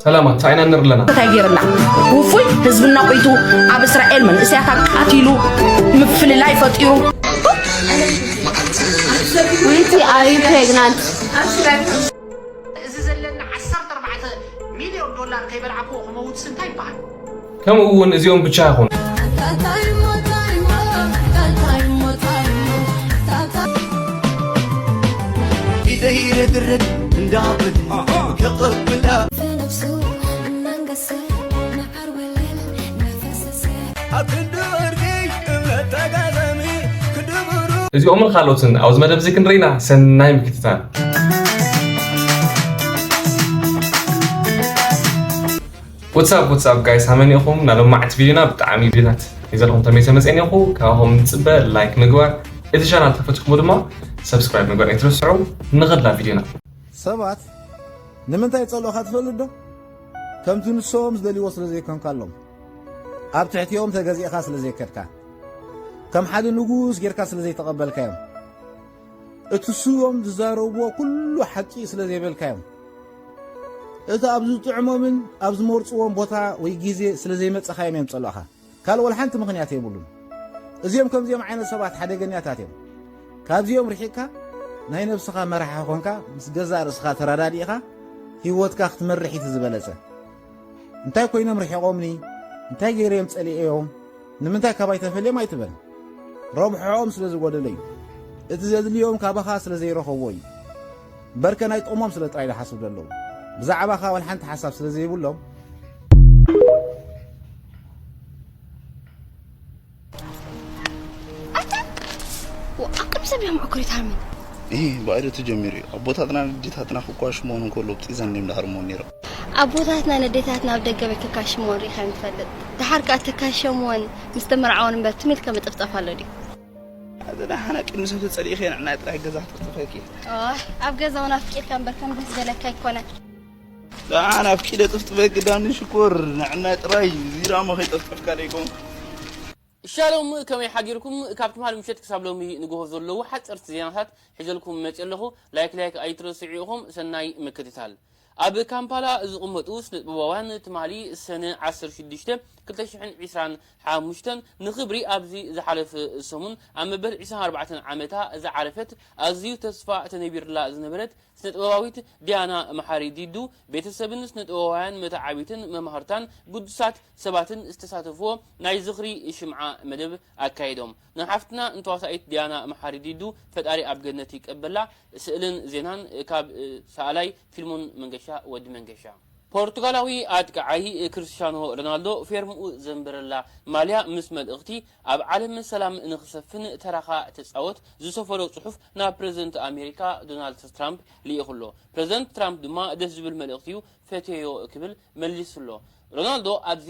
ሰላማት፣ እንታይ ኢና ንርኢ ኣለና? እንታይ ገይርና? ውፉይ ህዝብና ቆይቱ፣ ኣብ እስራኤል መንእሰያት ኣቃቲሉ፣ ምፍልላይ ፈጢሩ። Wait, are you pregnant? እዚ ዘለና ዓሰርተ ኣርባዕተ ሚልዮን ዶላር ከይበልዓክዎ ክመውትስ እንታይ ይበሃል? ከምኡ እውን እዚኦም ብቻ ይኹን። ኢደይ ርድርድ እንዳብል ከቐብላ فنفسه منقسم نعر والليل نفس السيل ኣብ ክንዲ ወርቂ እምነት ተጋጣሚ ክድብሩ እዚኦምን ካልኦትን ኣብዚ መደብ እዚ ክንርኢና ሰናይ ምክትታል። What's up, what's up, guys? ሃመን ኢኹም? ናሎም መዓልቲ ቪዲዮና ብጣዕሚ ቪዲዮታት ሒዘልኩም ተመይሰ መፅእን ኢኹ። ካብኹም ንፅበ ላይክ ምግባር፣ እቲ ቻናል ተፈትኩም ድማ ሰብስክራይብ ምግባር ኣይትረስዑ። ንኸድላ ቪዲዮና። ሰባት ንምንታይ ጸልኦኻ ትፈልጥ ዶ? ከምቲ ንሶም ዝደልይዎ ስለ ዘይኮንካሎም፣ ኣብ ትሕቲኦም ተገዚእኻ ስለ ዘይከድካ፣ ከም ሓደ ንጉስ ጌርካ ስለ ዘይተቐበልካዮም፣ እቲ ስዎም ዝዛረብዎ ኩሉ ሓቂ ስለ ዘይበልካዮም፣ እቲ ኣብ ዝጥዕሞምን ኣብ ዝመርጽዎን ቦታ ወይ ግዜ ስለ ዘይመጸኻዮም እዮም ጸልኦኻ። ካልእ ወላ ሓንቲ ምኽንያት የብሉን። እዚኦም ከምዚኦም ዓይነት ሰባት ሓደገኛታት እዮም። ካብዚኦም ርሒቕካ ናይ ነብስኻ መራሒ ኾንካ ምስ ገዛእ ርእስኻ ተረዳዲእኻ ህይወትካ ክትመርሕ እዩ እቲ ዝበለጸ። እንታይ ኮይኖም ርሒቖምኒ? እንታይ ገይረዮም ጸሊኤዮም? ንምንታይ ካባይ ተፈልዮም ኣይትበል። ረብሕኦም ስለ ዝጎደለ እዩ። እቲ ዘድልዮም ካባኻ ስለ ዘይረኸብዎ እዩ። በርከ ናይ ጥቕሞም ስለ ጥራይ ዝሓስቡ ዘለዉ። ብዛዕባኻ ወላ ሓንቲ ሓሳብ ስለ ዘይብሎም ኣታ ኣቅም ሰብ እዮም ዕኩሪት ሃምን ይህ ባዕሉ ተጀሚሩ እዩ። ኣቦታትና ንዴታትና ክኳሽ መሆኑ እንከሎ ብጢዘን እዮም ዳህርሞ ነይሮም። ኣቦታትና ነዴታትና ኣብ ደገ ቤት ክካሽምዎን ሪኢኻ ትፈልጥ? ደሓር ከኣ ተካሸምዎን ምስ ተመርዓወን እምበር ትም ኢልካ ምጥፍጣፍ ኣሎ ድዩ? ኣዘና ሓና ቅድሚ ሰብ ተጸሊእኸ ንዕናይ ጥራይ ገዛ ክጥፍጥፈኪ። ኦህ፣ ኣብ ገዛ እውን ኣፍቂርካ እምበር ከም ደስ ገለካ ኣይኮነን። ደሓን ኣፍቂደ ጥፍጥፈኪ ዳኒ ሽኮር ንዕናይ ጥራይ ዚራሞ ከይጠፍጠፍካ ደይኮንኩ። ሻሎም ከመይ ሓዲርኩም? ካብ ትማሊ ምሸት ክሳብ ሎሚ ንግሆ ዘለዉ ሓፀርቲ ዜናታት ሒዘልኩም መፅእ ኣለኹ። ላይክ ላይክ ኣይትረስዑ ኢኹም። ሰናይ ምክትታል። ኣብ ካምፓላ ዝቕመጡ ስነጥበባውያን ትማሊ ሰነ ዓሰርተ ሽዱሽተ ክልተ ሽሕን ዕስራን ሓሙሽተን ንኽብሪ ኣብዚ ዝሓለፈ ሰሙን ኣብ መበል ዕስራን ኣርባዕተን ዓመታ ዝዓረፈት ኣዝዩ ተስፋ ተነቢርላ ዝነበረት ስነጥበባዊት ዲያና መሓሪ ዲዱ ቤተሰብን ስነጥበባውያን መተዓቢትን መማህርታን ግዱሳት ሰባትን ዝተሳተፍዎ ናይ ዝኽሪ ሽምዓ መደብ ኣካይዶም። ንሓፍትና ንተዋሳኢት ዲያና መሓሪ ዲዱ ፈጣሪ ኣብ ገነት ይቀበላ። ስእልን ዜናን ካብ ሰኣላይ ፊልሞን መንገሻ ወዲ መንገሻ። ፖርቱጋላዊ ኣጥቃዓይ ክርስቲያኖ ሮናልዶ ፌርምኡ ዘንበረላ ማልያ ምስ መልእኽቲ ኣብ ዓለም ሰላም ንኽሰፍን ተራኻ ተጻወት ዝሰፈሮ ጽሑፍ ናብ ፕረዚደንት ኣሜሪካ ዶናልድ ትራምፕ ልኢኹ ኣሎ። ፕረዚደንት ትራምፕ ድማ ደስ ዝብል መልእኽቲ እዩ ፈትየዮ ክብል መሊሱ ኣሎ። ሮናልዶ ኣብዚ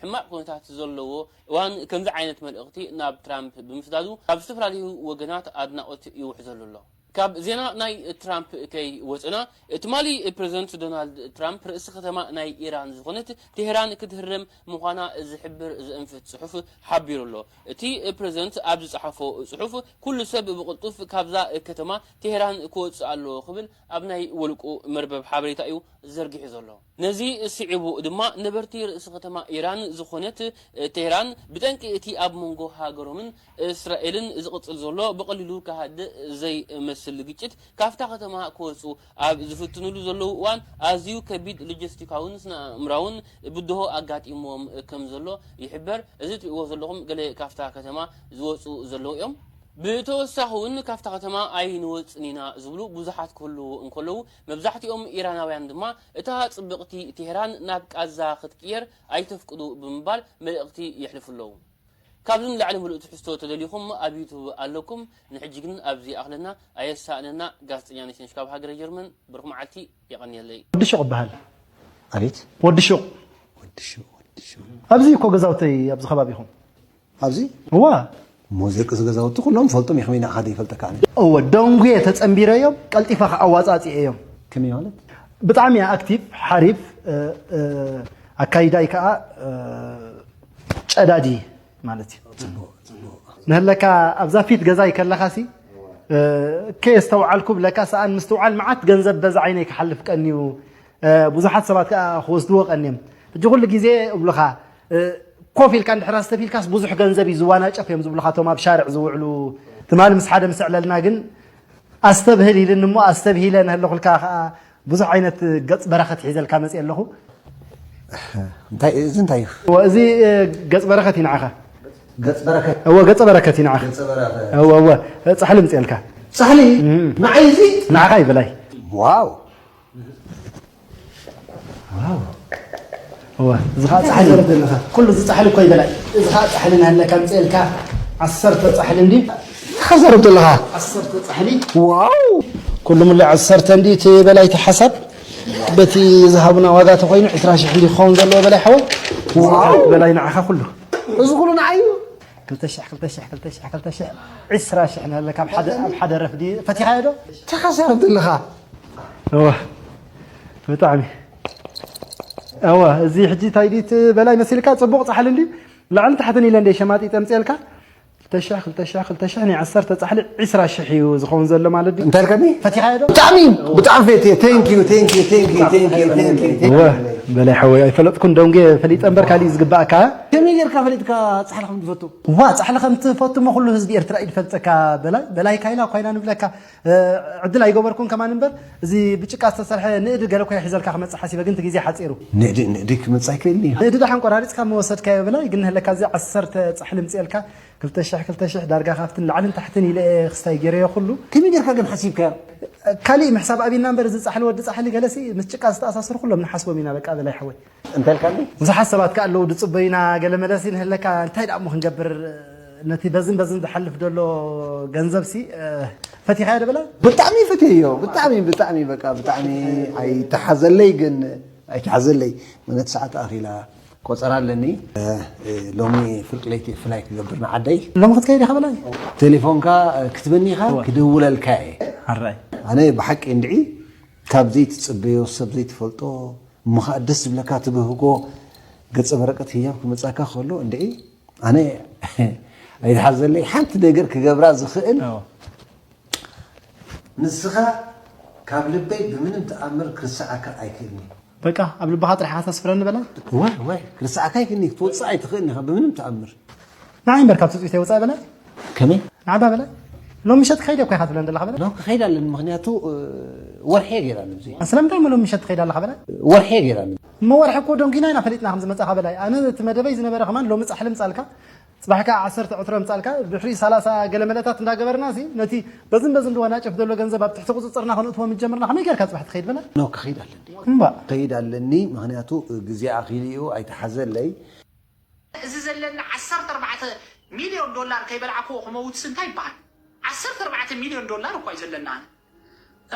ሕማቕ ኩነታት ዘለዎ እዋን ከምዚ ዓይነት መልእኽቲ ናብ ትራምፕ ብምስዳዱ ካብ ዝተፈላለዩ ወገናት ኣድናቖት ይውሕዘሉ ኣሎ። ካብ ዜና ናይ ትራምፕ ከይወፅና ትማሊ ፕረዚደንት ዶናልድ ትራምፕ ርእሲ ከተማ ናይ ኢራን ዝኾነት ቴህራን ክትህረም ምዃና ዝሕብር ዘእንፍት ፅሑፍ ሓቢሩ ኣሎ። እቲ ፕረዚደንት ኣብ ዝፀሓፎ ፅሑፍ ኩሉ ሰብ ብቕልጡፍ ካብዛ ከተማ ቴህራን ክወፅእ ኣለዎ ክብል ኣብ ናይ ወልቁ መርበብ ሓበሬታ እዩ ዘርጊሑ ዘሎ። ነዚ ስዒቡ ድማ ነበርቲ ርእሲ ከተማ ኢራን ዝኾነት ቴህራን ብጠንቂ እቲ ኣብ መንጎ ሃገሮምን እስራኤልን ዝቕጽል ዘሎ ብቐሊሉ ክሃድእ ዘይመስል ግጭት ካብታ ከተማ ክወጹ ኣብ ዝፍትኑሉ ዘለዉ እዋን ኣዝዩ ከቢድ ሎጂስቲካውን ስነ ኣእምራውን ብድሆ ኣጋጢምዎም ከም ዘሎ ይሕበር። እዚ ትሪእዎ ዘለኹም ገለ ካብታ ከተማ ዝወጹ ዘለዉ እዮም። ብተወሳኺ እውን ካብታ ከተማ ኣይንወጽን ኢና ዝብሉ ብዙሓት ክህልዉ እንከለዉ መብዛሕትኦም ኢራናውያን ድማ እታ ጽብቕቲ ቴህራን ናብ ቃዛ ክትቅየር ኣይተፍቅዱ ብምባል መልእኽቲ የሕልፉ ኣለዉ። ካብዚ ንላዕሊ ምሉእ ትሕዝቶ ተደሊኹም ኣብ ዩቱብ ኣለኩም። ንሕጂ ግን ኣብዚ ይኣኽለና። ኣየሳእነና። ጋዜጠኛ ነሽነሽ ካብ ሃገረ ጀርመን። ብሩኽ መዓልቲ። የቐንየለይ። ወዲ ሹቕ እበሃል። ኣቤት ወዲ ሹቕ። ወዲ ሹቕ ወዲ ሹቕ ኣብዚ እኮ ገዛውተይ ኣብዚ ከባቢኹም። ኣብዚ እዋ እሞ እዚ ደቂ እዚ ገዛውቲ ኩሎም ፈልጦም እዩ ከመይ ናኻ ዘይፈልጠካ ኣነ እወ ደንጉየ ተጸንቢረዮም ቀልጢፈ ከዓ ኣዋጻጺኤዮም። ከመይ ማለት ብጣዕሚ እያ ኣክቲቭ ሓሪፍ እ፣ እ፣ ኣካይዳይ ከዓ እ፣ ጨዳዲ ማለት እዩ። ንህለካ ኣብዛ ፊት ገዛይ ከለኻሲ እ፣ ከየስተውዓልኩ ብለካ ሰኣን ምስትውዓል መዓት ገንዘብ በዛ ዓይነይ ክሓልፍ ቀንዩ ብዙሓት ሰባት ከዓ ክወስድዎ ቀንዮም። ሕጂ ኩሉ ግዜ እብሉኻ፣ ኮፍ ኢልካ እንድሕር ኣስተፊልካስ ብዙሕ ገንዘብ እዩ ዝዋናጨፍ እዮም ዝብሉኻ እቶም ኣብ ሻርዕ ዝውዕሉ። ትማሊ ምስ ሓደ ምስ ዕለልና ግን ኣስተብህል ኢልኒ እሞ ኣስተብሂለ ንህለኹልካ ከዓ ብዙሕ ዓይነት ገፅ በረኸት ሒዘልካ መፅእ ኣለኹ። እንታይ እዚ እንታይ እዩ? እዚ ገፅ በረኸት እዩ ንዓኻ። ገፅ በረከት እወ ገፀ በረከት እዩ ንዓኻ። ገፀ በረከት እወ እወ ፃሕሊ ምፅእልካ። ፃሕሊ ንዓይ እዚ ንዓኻ ይበላይ። ዋው እወ እዚ ከዓ ፃሕሊ ዘለካ ኩሉ እዚ ፃሕሊ እኮ ይበላይ። እዚ ከዓ ፃሕሊ ናለካ ምፅእልካ ዓሰርተ ፃሕሊ እንዲ ተዛረብ ዘለካ ዓሰርተ ፃሕሊ ዋው ኩሉ ሙሉ ዓሰርተ እንዲ እቲ በላይ እቲ ሓሳብ በቲ ዝሃቡና ዋጋ ተኮይኑ ዕስራ ሽሕ እንዲ ክኸውን ዘለዎ በላይ ሓወይ። በላይ ንዓኻ ኩሉ እዚ ኩሉ ንዓይ እዩ ክልተ ሽሕ ክልተ ሽሕ ክልተ ሽሕ ክልተ ሽሕ ዕስራ ሽሕ ናለካ ኣብ ሓደ ኣብ ሓደ ረፍዲ ፈቲኻዮ ዶ? ተዛረብ ዘለካ እወ ብጣዕሚ እወ እዚ ሕጂ እንታይ ድዩ እቲ በላይ መሲልካ ፅቡቕ ፃሕሊ እንዲ ላዕልን ታሕትን ኢለ እንደ ሸማጢ ጠምፅየልካ ክልተ ሽሕ ክልተ ሽሕ ክልተ ሽሕ ናይ ዓሰርተ ፃሕሊ ዕስራ ሽሕ እዩ ዝኸውን ዘሎ ማለት ድዩ? እንታይ ኢልካኒ ፈቲኻዮ ዶ? ብጣዕሚ ብጣዕሚ ፈትየ thank you thank you thank you thank you thank you እወ በላይ ሓወይ ኣይፈለጥኩን ደንጎ ፈሊጠ እምበር ካሊእ ዝግባእካ ከመይ ጌርካ ፈሊጥካ ፃሕሊ ከም ዝፈቱ ዋ ፃሕሊ ከም ትፈቱ እሞ ኩሉ ህዝቢ ኤርትራ እዩ ዝፈልጠካ በላይ በላይ ካይላ ኮይና ንብለካ እ፣ ዕድል ኣይገበርኩን ከማን እምበር እዚ ብጭቃ ዝተሰርሐ ንእዲ ገለ ኮይ ሒዘልካ ክመፅእ ሓሲበ ግን እቲ ግዜ ሓፂሩ ንእዲ ንእዲ ክመፅእ ኣይክእልን እዩ ንእዲ ደሓን ቆራሪፅካ መወሰድካዮ በላይ ግን ንህለካ እዚ ዓሰርተ ፃሕሊ ምፅኤልካ ክልተ ሽሕ ክልተ ሽሕ ዳርጋ ካብትን ላዕልን ታሕትን ኢለ እየ ክስታይ ገይረዮ ኩሉ ከመይ ጌርካ ግን ሓሲብካዮ ካሊእ ምሕሳብ ኣብና እምበር እዚ ፃሕሊ ወዲ ፃሕሊ ገለሲ ምስ ጭቃ ዝተኣሳሰሩ ኩሎም ንሓስቦም ኢና በቃ በላይ ሓወይ እንታይ ኢልካኒ ብዙሓት ሰባት ከ ኣለዉ ዝፅበዩና ገለ መለሲ ንህለካ እንታይ ደኣ እሞ ክንገብር ነቲ በዝን በዝን ዝሓልፍ ዘሎ ገንዘብ ሲ ፈቲኻዮ ዶ በላ ብጣዕሚ ፈትየዮ ብጣዕሚ ብጣዕሚ በቃ ብጣዕሚ ኣይተሓዘለይ ግን ኣይተሓዘለይ ምነት ሰዓት ኣኺላ ቆፀራ ኣለኒ እ፣ እ፣ ሎሚ ፍርቂ ለይቲ ፍላይ ክገብር ንዓደይ ሎሚ ክትከይድ ኢኻ በላይ ቴሌፎንካ እ፣ ክትበኒ ኢኻ ክድውለልካ እየ ሓራይ ኣነ ብሓቂ እንድዒ ካብ ዘይትፅበዮ ሰብ ዘይትፈልጦ እሞ ከዓ ደስ ዝብለካ ትብህጎ ገፀ በረቀት ህያብ ክመፃካ ከሎ እንድዒ ኣነ ኣይትሓዘለይ ሓንቲ ነገር ክገብራ ዝኽእል ንስኻ ካብ ልበይ ብምንም ተኣምር ክርስዓካ ኣይክእልኒ በቃ ኣብ ልብኻ ጥራሕ ኢኻ ተስፍረኒ በላ ወይ ወይ ክርስዓካ ኣይክእልኒ ክትወፅእ ኣይትኽእልኒ ኢኻ ብምንም ተኣምር ንዓይ እምበር ካብ ትፅቢተይ ወፃኢ በላይ ከመይ ንዓባ በላይ ሎሚ ምሸት ክኸይድ እኮ ኢኻ ትብለን ዘለኻ በላይ ኖ ክኸይድ ኣለኒ ምክንያቱ እ፣ ወርሒ እየ ገይራ ኣለዚ ስለምንታይ እሞ ሎሚ ምሸት ትኸይድ ኣለኻ በላይ ወርሒ እየ ገይራ ኣለዚ እሞ ወርሒ እኮ ደንጊና ኢና ፈሊጥና ከም ዝመፃኻ በላይ ኣነ እቲ መደበይ ዝነበረ ከማን ሎሚ ፃሕሊ ምፃልካ ፅባሕ ከዓ ዓሰርተ ዕትሮ ምፃልካ ድሕሪ ሰላሳ ገለ መለታት እንዳገበርና ሲ ነቲ በዝን በዝን ድዋናጨፍ ዘሎ ገንዘብ ኣብ ትሕቲ ቁፅፅርና ከነእትዎ ምጀምርና ከመይ ጌርካ ፅባሕ ትኸይድ በላ ኖ ክኸይድ ኣለኒ እምባ ከይድ ኣለኒ ምክንያቱ ግዜ ኣኺሉ እዩ ኣይተሓዘለይ እዚ ዘለና ዓሰርተ ኣርባዕተ ሚልዮን ዶላር ከይበላዕክዎ ክመውትስ እንታይ ይበሃል ዓሰርተ ኣርባዕተ ሚልዮን ዶላር እኳ እዩ ዘለና ኣነ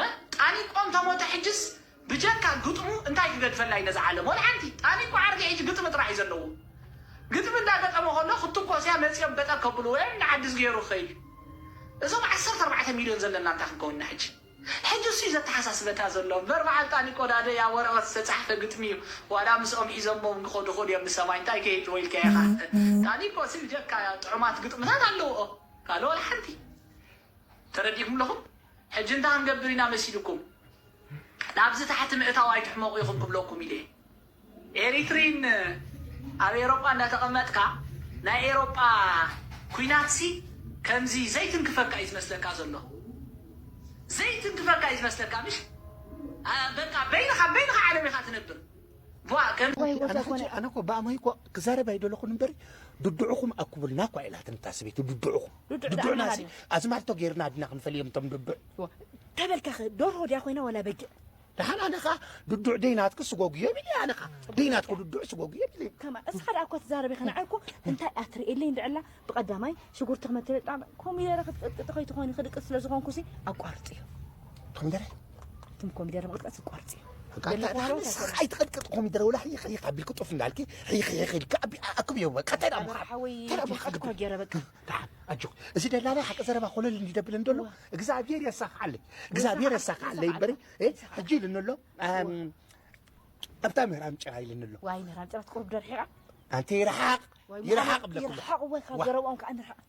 እ? ጣኒቆ እንተሞተ ሕጅስ ብጀካ ግጥሙ እንታይ ክገድፈላ እዩ ነዛ ዓለም ወላ ሓንቲ ጣኒቆ ዓርኪ ሕጂ ግጥሚ ጥራሕ እዩ ዘለዎ ግጥሚ እንዳገጠመ ከሎ ክትኮስያ መፂኦም በጠር ከብሉ ወይም ንዓዲ ዝገይሩ ክኸይድ እዩ እዞም ዓሰርተ ኣርባዕተ ሚልዮን ዘለና እንታይ ክንከውን ኢና ሕጂ ሕጂ እሱ እዩ ዘተሓሳስበካ ዘሎ እምበር በዓል ጣኒቆ ዳደያ ወረቐት ዝተፃሕፈ ግጥሚ እዩ ዋላ ምስኦም ሒዞሞም ክኸዱ ክእሉ እዮም ንሰማይ እንታይ ከይድ ወይልካ ኢኻ ጣኒቆ ሲ ብጀካ ጥዑማት ግጥምታት ኣለውኦ ካልእ ወላ ሓንቲ ተረዲእኩም ኣለኹም ሕጂ እንታይ ክንገብር ኢና መሲልኩም ናብዚ ታሕቲ ምእታው ኣይትሕመቑ ኢኹም ክብለኩም ኢለ ኤሪትሪን ኣብ ኤሮጳ እንዳተቐመጥካ ናይ ኤሮጳ ኩናትሲ ከምዚ ዘይትንክፈካ እዩ ዝመስለካ ዘሎ ዘይትንክፈካ እዩ ዝመስለካ ምሽ በቃ በይንኻ በይንኻ ዓለም ኢኻ ትነብር ቧ ከም ኣነ እኮ ብኣማይ እኮ ክዛረብ ኣይደለኹን እምበር ድድዑኹም ኣኩብልና እኳ ኢላትኒ እታ ሰበይቲ ድድዑኹም ድድዑና ሲ ኣዝማርቶ ጌርና ድና ክንፈልዮም እቶም ድዱዕ ተበልካ ኸ ደርሆ ድያ ኮይና ወላ በጊዕ ደሓን ኣነ ኸዓ ድዱዕ ደይናትኪ ስጎጉ እዮም ኢለ ኣነ ኸዓ ደይናትኩ ድዱዕ ስጎጉ እዮም ኢለ ከማ እስኻ ደኣ እኮ ትዛረብ ኢኻ ንዓይ እኮ እንታይ እያ ትርእየለይ እንድዕላ ብቐዳማይ ሽጉርቲ ክመትለጣ ኮሚደረ ክትቅጥቅጢ ከይትኾኒ ክድቅስ ስለ ዝኾንኩሲ ኣቋርፅዮ ኮሚደረ ትም ኮሚደረ ምቕጥቀጥ ዝቋርፅዮ ኣይትቐጥቅጥ ኮሚደረ ወላ ሕይኽ ሕይኽ ኣቢልኪ ጡፍ እንዳልኪ ሕይኽ ሕይኽ ኢልኪ ኣክብዮ በቃ እንታይ ደኣ ምዃን ሓወይ እንታይ ደኣ ጭንቀት እኮ ገይረ በቃ ኣጆ እዚ ደላላ ሓቂ ዘረባ ኮለል እንዲደብል እንደሎ እግዚኣብሔር የሳኽዓለይ እግዚኣብሔር የሳኽዓለይ እምበሪ ሕጂ ኢልኒ ኣሎ ኣብታ ምህራም ጭራ ኢልኒ ኣሎ ዋይ ምህራም ጭራ ትቁርብ ደርሒቓ ኣንቲ ይርሓቕ ይርሓቕ ብለኩም ይርሓቕ ወይ ካብ ዘረብኦም ከዓ ንርሓቕ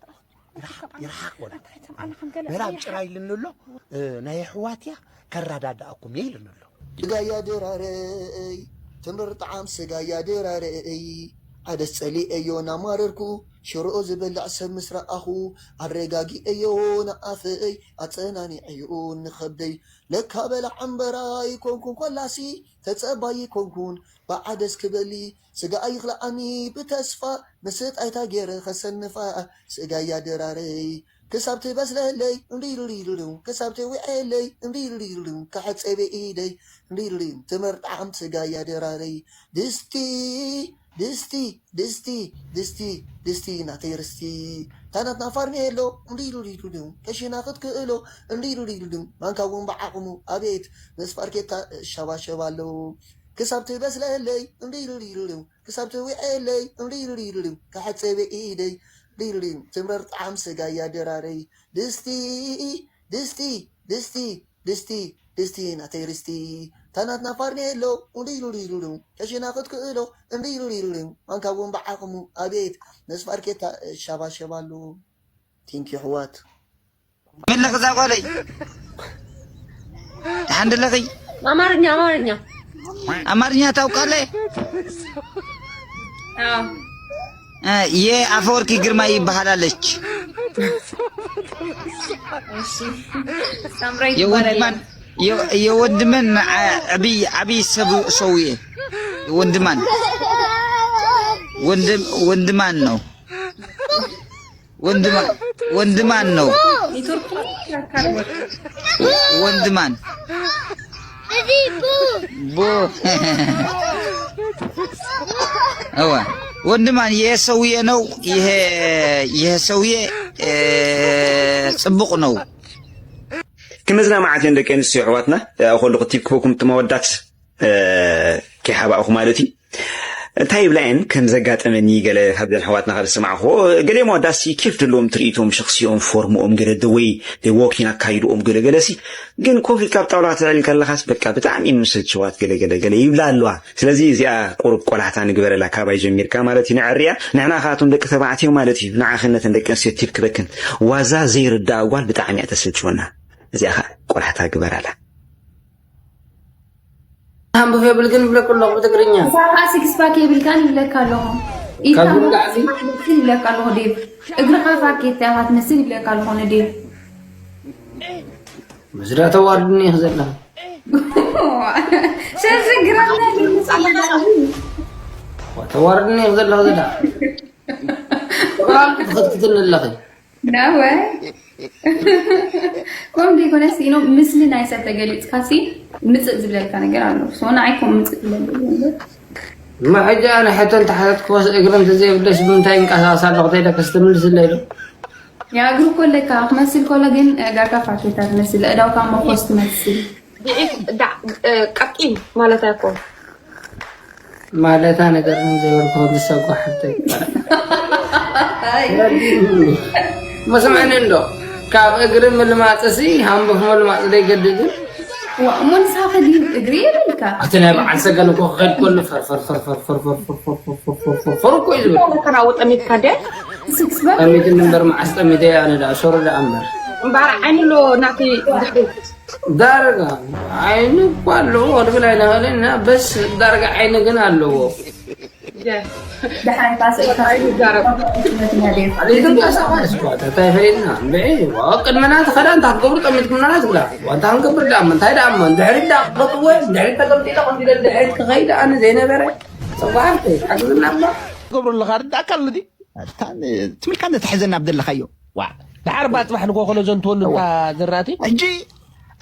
ይርሓቕ ወላ ምህራም ጭራ ኢልኒ ኣሎ ናይ ኣሕዋት እያ ከረዳድኣኩም እየ ኢልኒ ኣሎ ስጋያ ድራረይ ትምር ጣዕም ስጋያ ድራረይ ዓደስ ጸሊኤዮ ናማረርኩ ሽሮኦ ዝበልዕ ሰብ ምስ ረኣኹ ኣረጋጊኤዮ ንኣፈይ ኣጸናኒዐዮ ንኸብደይ ለካ በላዕ እምበራ ይኮንኩን ኮላሲ ተጸባይ ይኮንኩን ብዓደስ ክበሊ ስጋ ኣይኽልኣኒ ብተስፋ ምስጥ ኣይታ ገይረ ኸሰንፋ ስጋያ ድራረይ ክሳብ ትበስለለይ እንዲልዲልዱ ክሳብ ትውዕለይ እንዲልዲልዱ ክሕጸበ ኢደይ እንዲልዲል ትምር ጣዕም ስጋያ ድራረይ ድስቲ ድስቲ ድስቲ ድስቲ ድስቲ ናተይ ርስቲ ታናትና ፋርኔሎ እንዲልዲልዱ ከሽና ክትክእሎ እንዲልዲልዱ ማንካ እውን ብዓቕሙ ኣቤት ምስ ፋርኬታ ሸባሸብ ኣሎ ክሳብ ትበስለለይ እንዲልዲልዱ ክሳብ ትውዕለይ እንዲልዲልዱ ክሕጸበ ኢደይ ዲልዲል ትምረር ጣዕም ስጋያ ድራረይ ድስቲ ድስቲ ድስቲ ድስቲ ድስቲ ናተይ ርስቲ ታናትና ፋርኔሎ እንዲልዲልዱ ከሽና ክትክእሎ እንዲልዲልዱ ማንካ እውን ብዓቕሙ ኣቤት ምስ ፋርኬታ ሻባሸብ ኣሎ ቲንኪ ኣሕዋት መለኺ እዛ ጓለይ ደሓን ድለኺ አማርኛ አማርኛ አማርኛ ታውቃለህ አዎ የአፈወርቂ ግርማ ይባሃላለች እሺ ሳምራይ ይባላል የወንድማን የ- የወንድምን ዓ- ዓብይ ዓብይ ሰብ ሰውዬ ወንድማን ወንድም ወንድማን ነው ወንድማ ወንድማን ነው ኔትወርክ ያካል ወንድማን ቡ እወ ወንድማን ይሄ ሰውዬ ነው ይሄ ይሄ ሰውዬ እ፣ ጽቡቅ ነው ክምዝና መዓት እየን ደቂ ኣንስትዮ ኣሕዋትና ኣብ ከለኹ ቲፕ ክበኩም ትመወዳት ከይሓባእኹ ማለት እዩ እንታይ ይብላ እየን ከም ዘጋጠመኒ ገለ ካብዘን ኣሕዋትና ካብ ዝሰማዕኹ ገሊኦም ኣወዳሲ ኬፍ ዘለዎም ትርኢቶም ሸኽሲኦም ፎርምኦም ገለ ደወይ ደወኪን ኣካይድኦም ገለ ገለሲ ግን ኮፍ ኢልካ ኣብ ጣውላ ክትዕል ከለኻስ በቃ ብጣዕሚ እየን ምሰልችዋት ገለ ገለ ገለ ይብላ ኣለዋ ስለዚ እዚኣ ቁሩብ ቆላሕታ ንግበረላ ካባይ ጀሚርካ ማለት እዩ ንዕርያ ንሕና ካቶም ደቂ ተባዕትዮ ማለት እዩ ንዓኽነተን ደቂ ኣንስትዮ ቲፕ ክበክን ዋዛ ዘይርዳኣ ጓል ብጣዕሚ እያ ተሰልችወና እዚኣ ኸዓ ቆላሕታ ግበራላ ሃምብፍ የብልክን ይብለኩ ኣለኹ ብትግርኛ። ሳኻ ሲክስ ፓክ የብልካን ይብለካ ኣለኹ። ኢድካ ካብ ጉዳዕሲ? ግን ይብለካ ኣለኹ ዴቭ። እግርኻ ፋርኬታ ኢኻ ትመስል ይብለካ ኣለኹ ንዴቭ። ምስዳ ተዋርድኒ ኢኽ ዘለኻ። ሸዚ ግራና ልምጻለኻ። ተዋርድኒ ኢኽ ዘለኻ ዘዳ። ተዋርድ ክትክትኒ ኣለኺ። ናወ ከም ዘይኮነስ ኢኖ ምስሊ ናይ ሰብ ተገሊፅካ ሲ ምፅእ ዝብለልካ ነገር ኣሎ ሶ ንዓይ ከም ምፅእ ዝብለሉ እማ ሕጂ ኣነ ሕቶ እንተሓተትክዎስ እግሪ እንተዘይብለሽ ብምንታይ ይንቀሳቐስ ኣለኹ ተይለ ከስትምልስለይ ዶ ያ እግሪ እኮ ኣለካ ክመስል ከሎ ግን ጋርካ ፋርኬታ ትመስል እዳውካ መኮስ ትመስል ድዒት ዳ- እ፣ ቀጢን ማለት ኣይኮን ማለታ ነገር ዘይበልኩ ዝሰጓ ሓብተይ መስምዕኒ እንዶ ካብ እግሪ ምልማፅሲ ሃምብፍ ምልማፅ ዘይገድድ እዩ ዋ እሞ ንስኻ ከዲ እግሪ የብልካ ኣብቲ ናይ በዓል ሰገን እኮ ክኸድ ከሉ ፈርፈርፈርፈርፈርፈርፈርፈርፈርፈር እኮ እዩ ዝብል ተራው ጠሚትካ ደ ስክስ በር ጠሚትኒ እምበር መዓስ ጠሚተ ኣነ ዳ ሸሮ ዳ እምበር እምበኣር ዓይኒ ኣሎ ናተይ ድሕሪት ዳርጋ ዓይኒ እኮ ኣለዎ ድብል ኣይንኽእልን ኢና በስ ዳርጋ ዓይኒ ግን ኣለዎ ድሓር ካስእልካ ይዛረብ ዘይትንቀሳቐስ እኳ እንታይ ፈሊጥና እምበዒ ቅድመና ትኸዳ እንታይ ክትገብሩ ጠሚትኩምናና ትብላ ዋንታ ክንገብር ዳሞ እንታይ ዳሞ እንድሕሪ ዳ ክቕጥወ እንድሕሪ ተቐምጢለ ከምዚ ኢለ ድሕሪት ክኸይድ ኣነ ዘይነበረ ፀጓሓፍተይ ሓግዝና እባ ገብሩ ኣለኻ ርዳእካ ኣሎ ድዩ? ኣታ ን- ትምልካ እንደ ተሕዘና ኣብ ዘለኻዮ ዋ ድሓር ባ ፅባሕ ንኮ ከሎ ዘንትወሉ እታ ዘራእቲ ሕጂ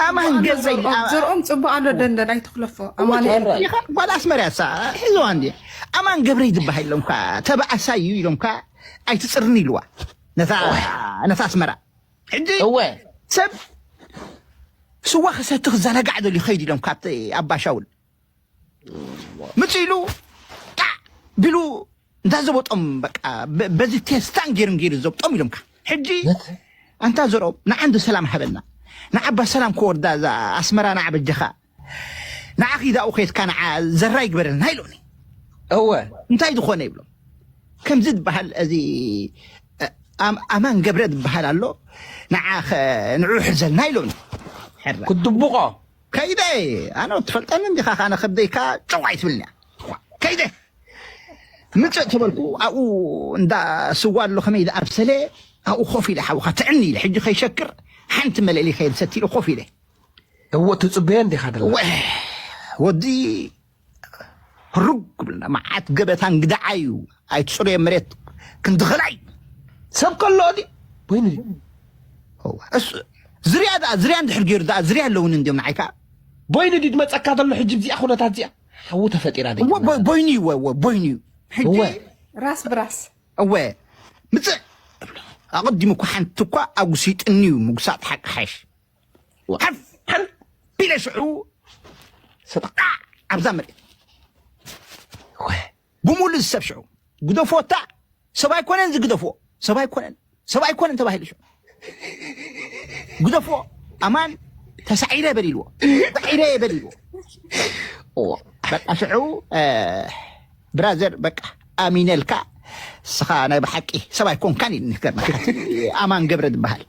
ኣማን ገብረይ ዘርኦም ጽቡቅ ኣሎ ደንደን ኣይትኽለፎ ኣማኑኤል ኢኻ ጓል ኣስመርያ ሳ ሒዝዋ እንዲ ኣማን ገብረይ ዝበሃል ኢሎምካ ተባኣሳይ እዩ ኢሎምካ ኣይትፅርኒ ኢልዋ ነታ ነታ ኣስመራ ሕጂ እወ ሰብ ስዋ ክሰቲ ክዘናጋዕ ደልዩ ኸይድ ኢሎም ካብቲ ኣባሻውል ምፅ ኢሉ ጣዕ ቢሉ እንዳ ዘበጦም በቃ በ- በዚ ቴስታን ገይሩን ገይሩ ዘብጦም ኢሎምካ ሕጂ ኣንታ ዘርኦም ንዓንዲ ሰላም ሃበና ንዓባ ሰላም ክወርዳ እዛ ኣስመራ ንዓ በጀኻ ንዓ ኺዳኡ ኸይድካ ንዓ ዘራ ይግበረልና ኢሎኒ እወ እንታይ ዝኾነ ይብሎም ከምዚ ዝበሃል እዚ ኣም- ኣማን ገብረ ዝበሃል ኣሎ ንዓ ኸ- ንዑ ሕዘልና ኢሎኒ ሕራ ክድብቆ ከይደ ኣነ ትፈልጠኒ እንዲኻ ካነ ከብደይካ ጨው ኣይትብልኒ። ከይደ ምፅእ ተበልኩ ኣብኡ እንዳ ስዋ ኣሎ ከመይ ዝኣብሰለ ኣብኡ ኮፍ ኢለ ሓውኻ ትዕኒ ኢለ ሕጂ ከይሸክር ሓንቲ መለሊ ከየድሰት ኢለ ኮፍ ኢለ እዎ ትፅበየ እንዲኻ ደላ ወዲ ህሩግ ክብልና መዓት ገበታ እንግዳዓ እዩ ኣይትፅሩየ መሬት ክንድኸላ እዩ ሰብ ከሎ ዲ ወይኒ ዝርያ ዝርያ እንድሕር ገይሩ ዝርያ ኣለውን እንዲዮም ንዓይካ ቦይኒ ድዩ ዝመፀካ ዘሎ ሕጂ ብዚኣ ኩነታት እዚኣ ሓዉ ተፈጢራ ቦይኒ እዩ ቦይኒ እዩ ሕጂ ራስ ብራስ እወ ምፅእ ኣቐዲሙ እኳ ሓንቲ እኳ ኣጉሲጥኒ እዩ ምጉሳጥ ሓቂ ሓሽ ሓፍ ሓፍ ቢለ ሽዑ ሰጣ ኣብዛ መሬት ብሙሉ ዝሰብ ሽዑ ግደፎታ ሰብ ኣይኮነን ዝግደፎ ሰብ ኣይኮነን ሰብ ኣይኮነን ተባሂሉ ሽዑ ግደፎ ኣማን ተሳዒረ በሊልዎ ተሳዒረ በሊልዎ በቃ ሽዑ ብራዘር በቃ ኣሚነልካ ስኻ ናይ ብሓቂ ሰብ ኣይኮንካን ይንገርናካ ኣማን ገብረ ዝበሃል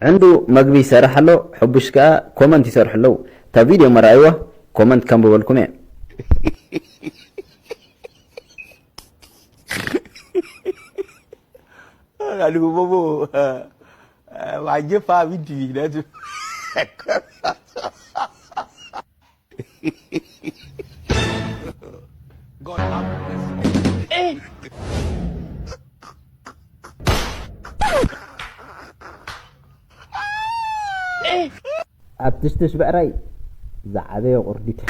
ዕንዱ መግቢ ይሰርሕ ኣሎ፣ ሕቡሽ ከኣ ኮመንት ይሰርሑ ኣለዉ። እታ ቪድዮ መርኣይዋ ኮመንት ከንብበልኩም እየ። Alikubobo wajye fa binti bi na tu. God have mercy. ኣብ ትሽትሽ ብዕራይ ዝዓበየ ቁርዲት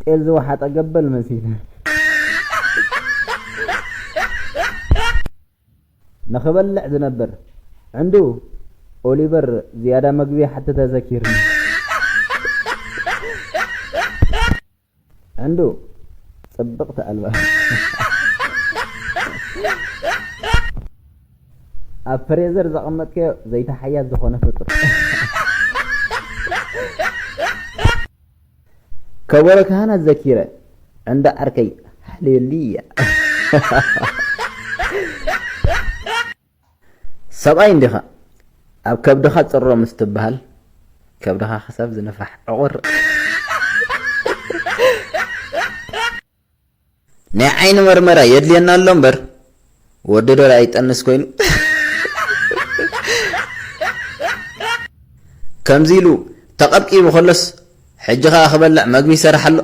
ጤል ዝወሓጠ ገበል መሲለ ንኽበልዕ ዝነብር ዕንዱ ኦሊቨር ዝያዳ መግቢ ሓቲ ተዘኪርኒ ዕንዱ ጽብቕቲ ኣልባ ኣብ ፍሬዘር ዘቐመጥከዮ ዘይተሓያዝ ዝኾነ ፍጡር ከበሮ ካህናት ዘኪረ ዕንዱ ዓርከይ ሃሌሉያ ሰብኣይ እንዲኻ ኣብ ከብድኻ ጽሮ ምስ ትበሃል ከብድኻ ክሳብ ዝንፋሕ ዕቑር ናይ ዓይኒ መርመራ የድልየና ኣሎ እምበር ወዲ ዶ ኣይጠንስ ኮይኑ ከምዚ ኢሉ ተቐብቂቡ ከሎስ ሕጂ ኸኣ ክበልዕ መግቢ ይሰርሕ ኣሎ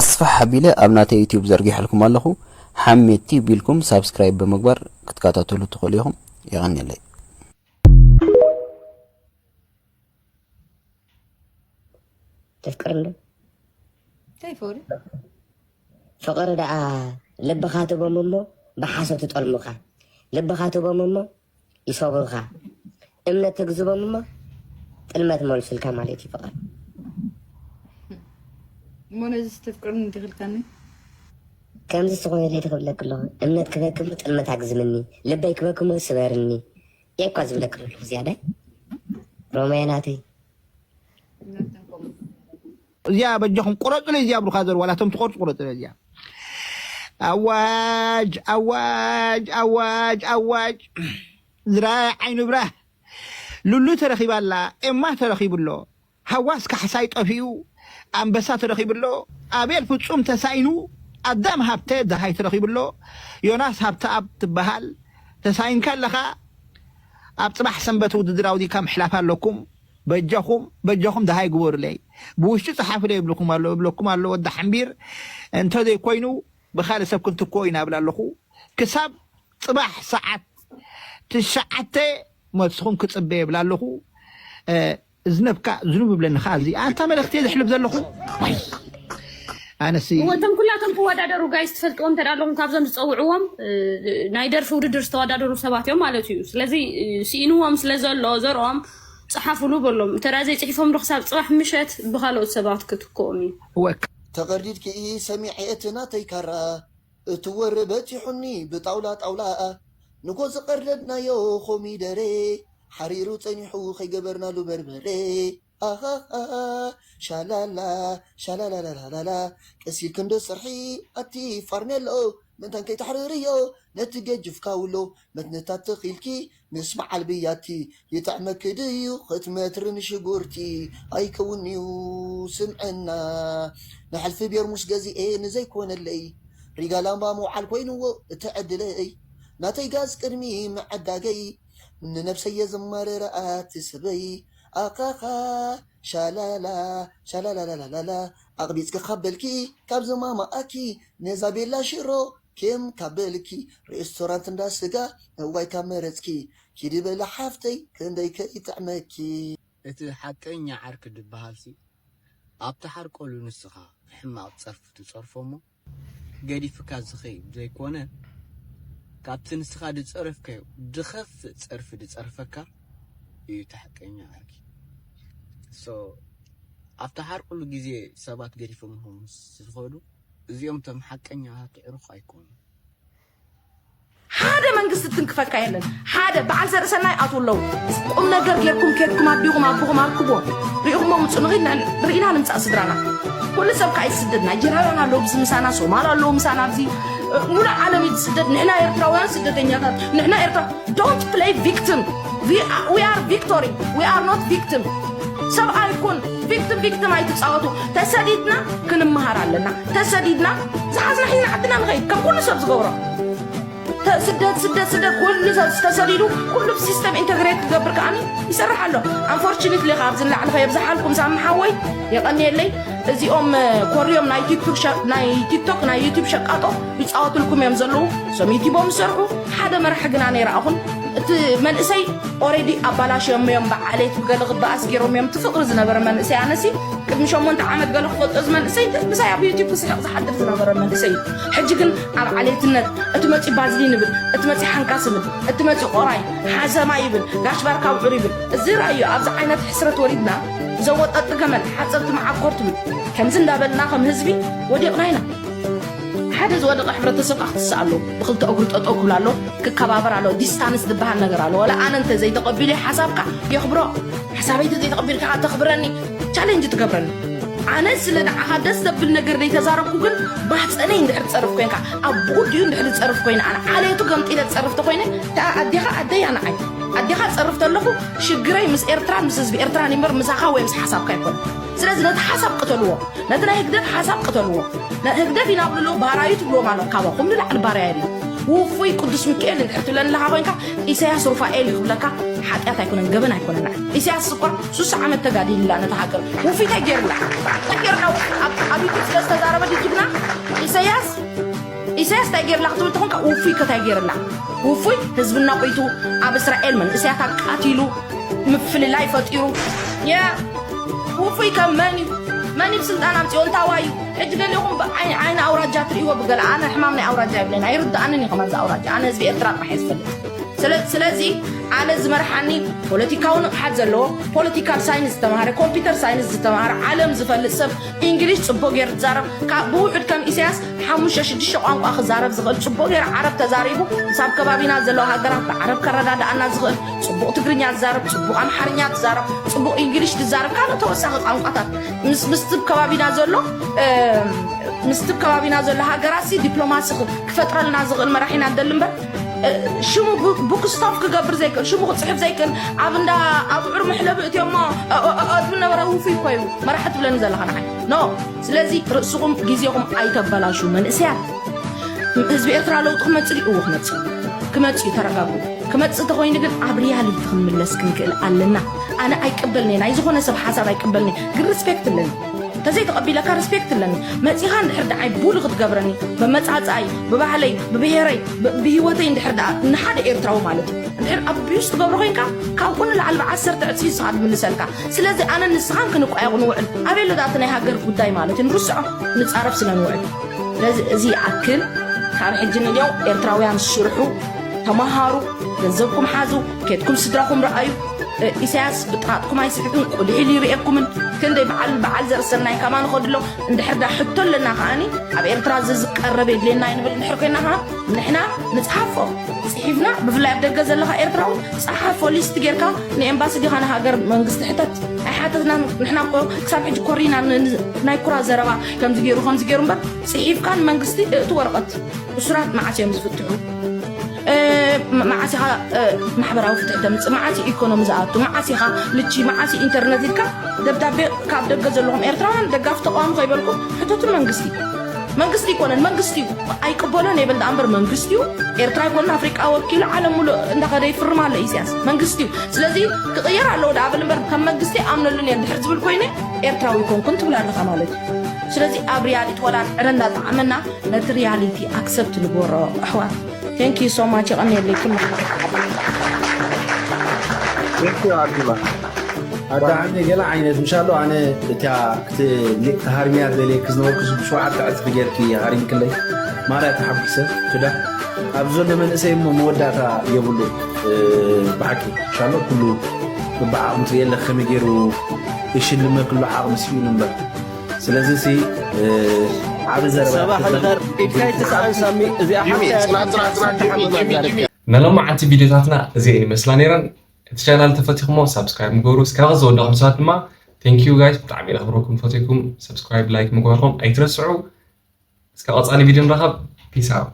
ኣስፋሕ ኣቢለ ኣብ ናተይ ዩትዩብ ዘርጊሐልኩም ኣለኹ ሓሜት ቲዩብ ኢልኩም ሳብስክራይብ ብምግባር ክትከታተሉ ትኽእሉ ኢኹም የቐንየለይ ተፍቅር እንዶ እንታይ ፍቅሪ ፍቅሪ ደኣ ልብኻ ትቦም እሞ ብሓሶት ትጠልሙኻ ልብኻ ትቦም እሞ ይሰብሩኻ እምነት ተግዝቦም እሞ ጥልመት መልሱልካ ማለት እዩ ፍቅሪ እሞ ነዚ ስተፍቅርኒ እንዲኽልካኒ ከምዚ ዝኾነ ለይቲ ክብለክ ኣለኹ እምነት ክበክም ጥልመት ኣግዝምኒ ልበይ ክበክሞ ስበርኒ የኳ ዝብለክ ዘለኹ ዝያዳይ ሮማየ ናተይ እዚኣ በጃኹም ቁረፁለይ እዚኣ ብሩኻዘር ዋላ እቶም ትቆርፁ ቁረፁለይ እዚኣ ኣዋጅ ኣዋጅ ኣዋጅ ኣዋጅ ዝራይ ዓይኑ ብራህ ሉሉ ተረኺባ ኣላ ኤማ ተረኺቡ ኣሎ ሃዋስ ካሕሳይ ጠፊኡ ኣንበሳ ተረኺቡ ኣሎ ኣቤል ፍፁም ተሳኢኑ ኣዳም ሃብተ ደሃይ ተረኺቡ ኣሎ ዮናስ ሃብተኣብ ትበሃል ተሳኢንካ ኣለኻ ኣብ ፅባሕ ሰንበት ውድድር ኣውዲካ ምሕላፍ ኣለኩም በጃኹም በጃኹም ደሃይ ግበሩለይ ብውሽጢ ፀሓፉለይ ይብልኩም ኣሎ እብለኩም ኣሎ ወዲ ሓምቢር እንተዘይኮይኑ ብኻልእ ሰብ ክንትክኦ ኢና እብል ኣለኹ ክሳብ ፅባሕ ሰዓት ትሽዓተ መልስኹም ክፅበ የብል ኣለኹ እዝነብካ ዝኑብ ይብለኒ ከኣ እዚ ኣንታ መልእክቲ እየ ዘሕልፍ ዘለኹ ዋይ ኣነሲ እወ እቶም ኩላቶም ክወዳደሩ ጋይስ ትፈልጥዎም እንተ ኣለኹም ካብዞም ዝፀውዕዎም ናይ ደርፊ ውድድር ዝተወዳደሩ ሰባት እዮም ማለት እዩ ስለዚ ስኢንዎም ስለ ዘሎ ዘርኦም ፀሓፍሉ በሎም እንተ ዘይፅሒፎም ዶ ክሳብ ፅባሕ ምሸት ብካልኦት ሰባት ክትክኦም እዩ እወ ተቐርዲድኪ ሰሚዐ እቲ ናተይ ካራ እትወሪ በጺሑኒ ብጣውላ ጣውላ ንጎ ዝቐርደድናዮ ኮሚደሬ ሓሪሩ ጸኒሑ ከይገበርናሉ በርበሬ ኣሃሃ ሻላላ ሻላላላላላ ቀስ ኢልኪ እንዶ ስርሒ ኣቲ ፋርኔሎ ምእንታን ከይተሕርርዮ ነቲ ገጅፍካ ውሎ መትንታት ተኺልኪ ምስ በዓል ብያቲ ይጥዕመኪ ድዩ ክትመትርን ሽጉርቲ ኣይከውንዩ ስምዕና ንሕልፊ ቤርሙስ ገዚኤ ንዘይኮነለይ ሪጋ ላምባ ምውዓል ኮይንዎ እቲ ዕድለይ ናተይ ጋዝ ቅድሚ ምዕዳገይ ንነብሰይ የዘማርራ ኣቲ ሰበይ ኣኻኻ ሻላላ ሻላላላላላ ኣቕቢጽኪ ካብ በልኪ ካብ ዝማማኣኪ ነዛ ቤላ ሽሮ ኬም ካብ በልኪ ሬስቶራንት እንዳ ስጋ እዋይ ካብ መረጽኪ ኪዲ በሊ ሓፍተይ ክንደይ ከይጥዕመኪ። እቲ ሓቀኛ ዓርኪ ድበሃል ሲ ኣብቲ ሓርቀሉ ንስኻ ሕማቕ ጸርፊ ትጸርፎ እሞ ገዲፍካ ዝኸይድ ዘይኮነ ካብቲ ንስኻ ድጸረፍካዮ ድኸፍእ ጸርፊ ድጸርፈካ እዩ እቲ ሓቀኛ ዓርኪ። So ኣብቲ ሓርቀሉ ግዜ ሰባት ገዲፎምኹም ምስ ዝኸዱ እዚኦም እቶም ሓቀኛታት ኣዕሩኽ ኣይኮኑን። ሓደ መንግስቲ ትንክፈካ የለን ሓደ በዓል ዘርእሰናይ ኣትዉ ኣለዉ ቁም ነገር ጌርኩም ኬድኩም ኣዲኹም ኣቦኹም ኣርክቦ ሪኢኹሞ ምፁ ንኺድ ርኢና ንምፃእ ስድራና ኩሉ ሰብ ከዓ ይስደድ ናይጀርያውያን ኣለዉ ብዚ ምሳና ሶማል ኣለዉ ምሳና ኣብዚ ሙሉእ ዓለም እዩ ዝስደድ ንሕና ኤርትራውያን ስደተኛታት ንሕና ኤርትራ don't play victim we are victory we are not victim ሰብኣይ ኩን victim victim ኣይትፃወቱ ተሰዲድና ክንመሃር ኣለና ተሰዲድና ዝሓዝና ሒዝና ዓድና ንኸይድ ከም ኩሉ ሰብ ዝገብሮ ስደት ስደት ስደት ኩሉ ሰብ ዝተሰዲዱ ኩሉ ብሲስተም ኢንተግሬት ክገብር ከዓኒ ይሰርሕ ኣሎ ኣንፎርቹኒትሊ ካብ ዝንላዕሊ ከየብዝሓልኩም ሳሚ ሓወይ የቐንየለይ እዚኦም ኮርዮም ናይ ቲክቶክ ናይ ዩቱብ ሸቃጦ ይፃወትልኩም እዮም ዘለዉ እዞም ዩቲቦም ዝሰርሑ ሓደ መራሒ ግና ነይረኣኹን እቲ መንእሰይ ኦሬዲ ኣባላሽዮም እዮም ብዓሌት ብገለ ክበኣስ ገይሮም እዮም እቲ ፍቕሪ ዝነበረ መንእሰይ ኣነሲ ቅድሚ ሸሞንተ ዓመት ገለ ክፈልጦ እዚ መንእሰይ ምሳይ ኣብ ዩቲብ ክስሕቕ ዝሓድር ዝነበረ መንእሰይ እዩ ሕጂ ግን ኣብ ዓሌትነት እቲ መፂ ባዝሊን ይብል እቲ መፂ ሓንካስ ይብል እቲ መፂ ቆራይ ሓሰማ ይብል ጋሽ ባርካ ውዑር ይብል እዚ ራእዩ ኣብዚ ዓይነት ሕስረት ወሪድና ዘወጠጢ ገመል ሓፀርቲ መዓኮር ትብል ከምዚ እንዳበልና ከም ህዝቢ ወዲቕና ኢና ሓደ ዝወደቐ ሕብረተሰብ ከዓ ክትስእ ኣለዎ ብክልተ እግሩ ጠጠው ክብል ኣለዎ ክከባበር ኣለዎ ዲስታንስ ዝበሃል ነገር ኣለዎ ወላ ኣነ እንተ ዘይተቐቢለ ሓሳብካ የኽብሮ ሓሳበይ እንተ ዘይተቐቢልካ ከዓ ተኽብረኒ ቻሌንጅ ትገብረኒ ኣነ ስለ ንዓኻ ደስ ዘብል ነገር ዘይተዛረብኩ ግን ማህፀነይ እንድሕር ትፀርፍ ኮይንካ ኣብ ብኡ ድዩ እንድሕር ዝፀርፍ ኮይነ ኣነ ዓሌቱ ገምጢለ ዝፀርፍ ተኮይነ ከዓ ኣዴኻ ኣደይ ኣነ ዓይ ኣዴኻ ዝፀርፍ ተለኹ ሽግረይ ምስ ኤርትራን ምስ ህዝቢ ኤርትራን ይምበር ምሳኻ ወይ ምስ ሓሳብካ ኣይኮነ ስለዚ ነቲ ሓሳብ ቅተልዎ ነቲ ናይ ህግደፍ ሓሳብ ቅተልዎ ህግደፍ ኢና ብልሉ ባራዩ ትብልዎም ኣሎ ካባኹም ንላዕሊ ባርያ የለ ውፉይ ቅዱስ ሚካኤል እንድሕር ትብለኒ ኣለኻ ኮይንካ ኢሳያስ ሩፋኤል እዩ ክብለካ ሓጢኣት ኣይኮነን ገበን ኣይኮነን ኢሳያስ እኳ ሱሳ ዓመት ተጋዲልላ ነታ ሃገር ውፉይ እንታይ ገይርላ እንታይ ገይርላ ኣብ ዩቱብ ስለ ዝተዛረበ ድጅግና ኢሳያስ ኢሳያስ እንታይ ገይርላ ክትብል ተኾንካ ውፉይ ከታይ ገይርላ ውፉይ ህዝብና ቆይቱ ኣብ እስራኤል መንእሰያት ኣቃቲሉ ምፍልላይ ፈጢሩ የ ውፉይ ከም መን እዩ መን እዩ ስልጣን ኣምፅኦ እንታዋይ እዩ ሕጂ ገሊኹም ብዓይኒ ኣውራጃ ትርእይዎ ብገለ ኣነ ሕማም ናይ ኣውራጃ የብለይን ኣይርድኣንን እዩ ከማዚ ኣውራጃ ኣነ ህዝቢ ኤርትራ ጥራሕ እየ ዝፈልጥ ስለዚ ኣነ ዝመርሓኒ ፖለቲካዊ ንቕሓት ዘለዎ ፖለቲካል ሳይንስ ዝተምሃረ ኮምፒተር ሳይንስ ዝተምሃረ ዓለም ዝፈልጥ ሰብ እንግሊሽ ፅቡቅ ገይሩ ዝዛረብ ካብ ብውሑድ ከም ኢሳያስ ሓሙሽተ ሽዱሽተ ቋንቋ ክዛረብ ዝኽእል ጽቡቕ ገይሩ ዓረብ ተዛሪቡ ምስ ኣብ ከባቢና ዘለዋ ሃገራት ብዓረብ ከረዳድኣና ዝኽእል ጽቡቕ ትግርኛ ዝዛረብ ጽቡቕ ኣምሓርኛ ትዛረብ ጽቡቕ እንግሊሽ ትዛረብ ካልእ ተወሳኺ ቋንቋታት ምስ ምስቲ ከባቢና ዘሎ ምስቲ ከባቢና ዘሎ ሃገራት ሲ ዲፕሎማሲ ክፈጥረልና ዝኽእል መራሒና ደሊ እምበር ሽሙ ቡክስቶፍ ክገብር ዘይክእል ሽሙ ክፅሕፍ ዘይክእል ኣብ እንዳ ኣብዑር መሕለቢ እትዮሞ ዝብል ነበረ ውፉይ እኮ እዩ መራሒ ትብለኒ ዘለኻ ንዓይ ኖ ስለዚ ርእስኹም ግዜኹም ኣይተበላሹ መንእሰያት ህዝቢ ኤርትራ ለውጢ ክመፅእ ድዩ እዎ ክመፅእ ክመፅእ እዩ ተረጋጉ ክመፅእ ተኮይኑ ግን ኣብ ሪያሊቲ ክንምለስ ክንክእል ኣለና ኣነ ኣይቀበልኒ ናይ ዝኾነ ሰብ ሓሳብ ኣይቀበልኒ ግን ሪስፔክት ኣለኒ ተዘይተቐቢለካ ሪስፔክት ኣለኒ መፂኻ እንድሕር ደዓይ ቡሊ ክትገብረኒ መመፃፅኣይ ብባህለይ ብብሄረይ ብህይወተይ እንድሕር ደኣ ንሓደ ኤርትራዊ ማለት እዩ እንድሕር ኣቢዩስ ትገብሮ ኮይንካ ካብኡ ንላዕሊ ብዓሰርተ ዕፅፊ ንስኻ ዝምልሰልካ ስለዚ ኣነ ንስኻን ክንቋየቑ ንውዕል ኣበይ ኣሎ ደኣ እቲ ናይ ሃገር ጉዳይ ማለት እዩ ንርስዖ ንፃረፍ ስለ ንውዕል ስለዚ እዚ ይኣክል ካብ ሕጂ ንልዮ ኤርትራውያን ስርሑ ተመሃሩ ገንዘብኩም ሓዙ ኬድኩም ስድራኹም ረኣዩ ኢሳያስ ብጥራጥኩም ኣይስሕትን፣ ቁልዒ ይርእየኩምን። ክንደይ በዓል በዓል ዘርእሰናይ ከማ ንኸድሎ። እንድሕር ዳ ሕቶ ኣለና ከዓኒ ኣብ ኤርትራ ዘዝቀረብ የድልየና እዩ ንብል እንድሕር ኮይና ከኣ ንሕና ንጽሓፎ ጽሒፍና። ብፍላይ ኣብ ደገ ዘለኻ ኤርትራዊ ጸሓፎ፣ ሊስት ጌርካ ንኤምባሲ ዲኻ ንሃገር መንግስቲ ሕተት። ኣይሓተትና። ንሕና እኮ ክሳብ ሕጂ ኮሪና ን- ን- ናይ ኩራ ዘረባ ከምዚ ገይሩ ከምዚ ገይሩ እምበር ጽሒፍካ ንመንግስቲ እቲ ወረቐት እሱራት መዓስ እዮም ዝፍትሑ? መዓስ ኢኻ ማሕበራዊ ፍትሒ ተምፅእ? መዓስ ኢኮኖሚ ዝኣቱ? መዓስ ኢኻ ልቺ? መዓስ ኢንተርነት ኢልካ ደብዳቤ ካብ ደገ ዘለኹም ኤርትራውያን ደጋፊ ተቃዋሚ ከይበልኩም ሕተቱ መንግስቲ። መንግስቲ ይኮነን መንግስቲ እዩ። ኣይቅበሎን የበል ደኣ እምበር መንግስቲ እዩ። ኤርትራ ይኮነን ኣፍሪቃ ወኪሉ ዓለም ሙሉእ እንዳኸደ ይፍርም ኣሎ ኢሳያስ መንግስቲ እዩ። ስለዚ ክቕየር ኣለዎ ደኣ በል እምበር ከም መንግስቲ ኣምነሉን እየ እንድሕር ዝብል ኮይነ ኤርትራዊ ይኮንኩን ትብል ኣለኻ ማለት እዩ። ስለዚ ኣብ ሪያሊቲ ወላ ዕረ እንዳጣዓመና ነቲ ሪያሊቲ ኣክሰፕት ንግበሮ ኣሕዋት። Thank you so much። የቐንየለይ ኩሉ። ኣዳዓሚ ገለ ዓይነት ምሻሎ ኣነ እታ ክትሃርምያ ደልየ ክዝነበርኩ ብሸውዓተ ዕፅፊ ጌርኪ ሃሪምክለይ ማርያ ተሓጒሰ ትዳ ኣብ ዘሎ መንእሰይ እሞ መወዳእታ የብሉ። ብሓቂ ምሻሎ ኩሉ ብዓቕሚ ትርእየለ ከመይ ገይሩ ይሽልመክሉ ዓቕሚ ስኢኑ እምበር ስለዚ ሲ ዓቢ ዘረባ ሰባሕ ልኸር ኢድካ ይትስኣን ሳሚ እዚኣ ሓፍታ ናይ ሎማዓንቲ ቪድዮታትና እዚአን ይመስላ ነይረን። እቲ ቻናል ተፈቲኹሞ ሳብስክራይብ ምግበሩ። እስካብ ዝወዳኹም ሰባት ድማ thank you guys ብጣዕሚ ነኽብረኩም ፈትኩም ሳብስክራይብ ላይክ ምግባርኩም ኣይትረስዑ። እስካብ ቀፃሊ ቪድዮ ንራኸብ። Peace out።